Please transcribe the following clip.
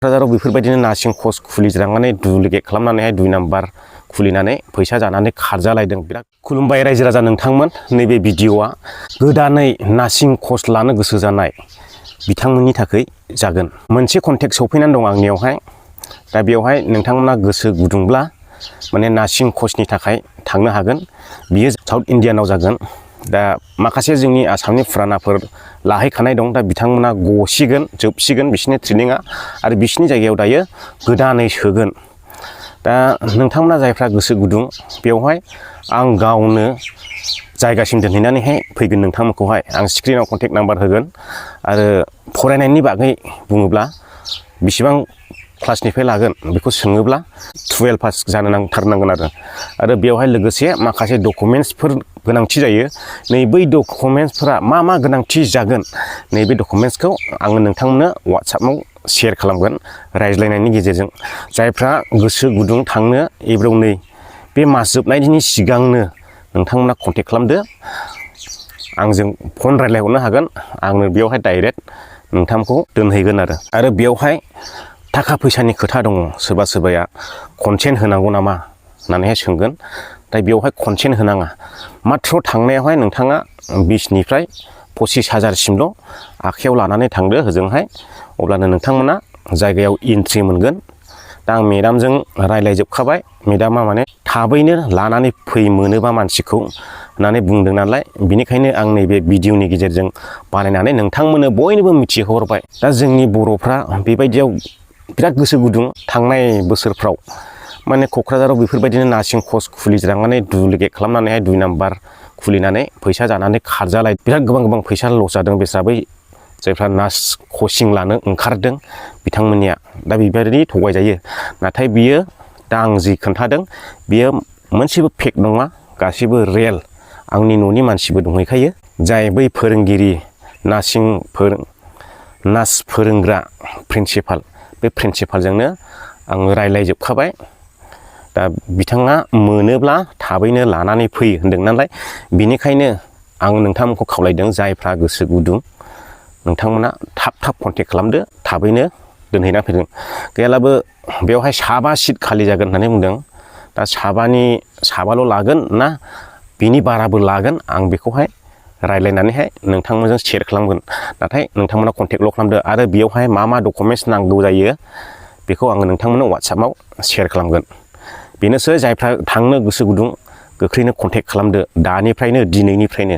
क'क्राझाराव बेफोरबायदिनो nursing course खुलिज्रांनानै duplicate खालामनानैहाय 2 नाम्बार खुलिनानै फैसा जानानै खारजालायदों। बिराद खुलुमबाय रायजो राजा नोंथांमोन। नैबे भिडिअआ गोदानै नार्सिं कर्स लानो गोसो जानाय बिथांमोननि थाखाय जागोन। मोनसे कन्टेक्ट सफैनानै दं आंनियावहाय। दा बेवहाय नोंथांमोना गोसो गुदुंब्ला माने नार्सिं कर्सनि थाखाय थांनो हागोन। बियो साउथ इण्डियानाव जागोन। दा माखासे जोंनि आसामनि फुरानाफोर लाहैखानाय दं। दा बिथांमोना गसिगोन, जोबसिगोन बिसिनि ट्रेनिंआ, आरो बिसिनि जायगायाव दायो गोदानै सोगोन। दा नोंथांमोना जायफ्रा गोसो गुदुं बेवहाय आं गावनो जायगासिम दोनहैनानैहाय फैगोन नोंथांमोनखौहाय। आं स्क्रिनाव कन्टेक्ट नाम्बार होगोन। आरो फरायनायनि बागै बुङोब्ला बेसेबां क्लासनिफ्राय लागोन बेखौ सोङोब्ला 12 पास जानो नांथारनांगोन आरो बेवहाय लोगोसे माखासे डकुमेन्ट्सफोर गोनांथि जायो। नै बै डकुमेन्ट्सफोरा मा गोनांथि जागोन नैबे डकुमेन्ट्सखौ आङो नोंथांमोननो वाट्सएपआव शेयार खालामगोन रायज्लायनायनि गेजेरजों। जायफ्रा गोसो गुदुं थांनो एब्राव नै बे मास जोबनायनि सिगांनो नोंथांमोना कन्टेक्ट खालामदो। आंजों फन रायज्लायहरनो हागोन। आंनो बेवहाय डाइरेक्ट नोंथांखौ दोनहैगोन आरो बेवहाय थाखा फैसानि खोथा दङ। सोरबा सोरबाया कनसेन्ट होनांगौ नामा होननानैहाय सोंगोन। दा बेवहाय कनसेन्ट होनाङा। माथ्र थांनायावहाय नोंथाङा 20निफ्राय 25,000सिमल' आखायाव लानानै थांदो होजोंहाय। अब्लानो नोंथांमोना जायगायाव एन्ट्रि मोनगोन। दा आं मेडामजों रायज्लायजोबखाबाय। मेडामा माने थाबैनो लानानै फै मोनोबा मानसिखौ होननानै बुंदों नालाय, बिनिखायनो आं नैबे भिडिअनि गेजेरजों बानायनानै नोंथांमोननो बयनोबो मिथिहोहरबाय। दा जोंनि बर'फ्रा बेबायदियाव बिराद गोसो गुदुं। थांनाय बोसोरफ्राव माने क'क्राझाराव बेफोरबायदिनो नार्सिं कर्स खुलिज्रांनानै डुप्लिकेट खालामनानैहाय 2 नाम्बार खुलिनानै फैसा जानानै खारजालाय बिराद गोबां फैसा लस जादों। बेस्रा बै जायफ्रा नार्स कचिं लानो ओंखारदों बिथांमोननिया दा बेबायदि थगायजायो। नाथाय बियो दा आं जि खोन्थादों बियो मोनसेबो फेक नङा, गासिबो रियेल। आंनि न'नि मानसिबो दंहैखायो जाय बै फोरोंगिरि नार्स फोरोंग्रा प्रिन्सिपाल, बे प्रिन्सिपालजोंनो आं रायज्लायजोबखाबाय। दा बिथाङा मोनोब्ला थाबैनो लानानै फै होनदों नालाय, बिनिखायनो आं नोंथांमोनखौ खावलायदों जायफ्रा गोसो गुदुं नोंथांमोना थाब कन्टेक्ट खालामदो। थाबैनो दोनहैना फैदों। गैयालाबो बेवहाय 7 सिट खालि जागोन होननानै बुंदों। दा 7ल' लागोन ना बिनि बाराबो लागोन आं बेखौहाय रायज्लायनानैहाय नोंथांमोनजों शेयार खालामगोन। नाथाय नोंथांमोना कन्टेक्टल' खालामदो। आरो बेयावहाय मा डकुमेन्ट्स नांगौ जायो बेखौ आङो नोंथांमोननो वाट्सएपआव शेयार खालामगोन। बेनोसै, जायफ्रा थांनो गोसो गुदुं गोख्रैनो कन्टेक्ट खालामदो दानिफ्रायनो, दिनैनिफ्रायनो।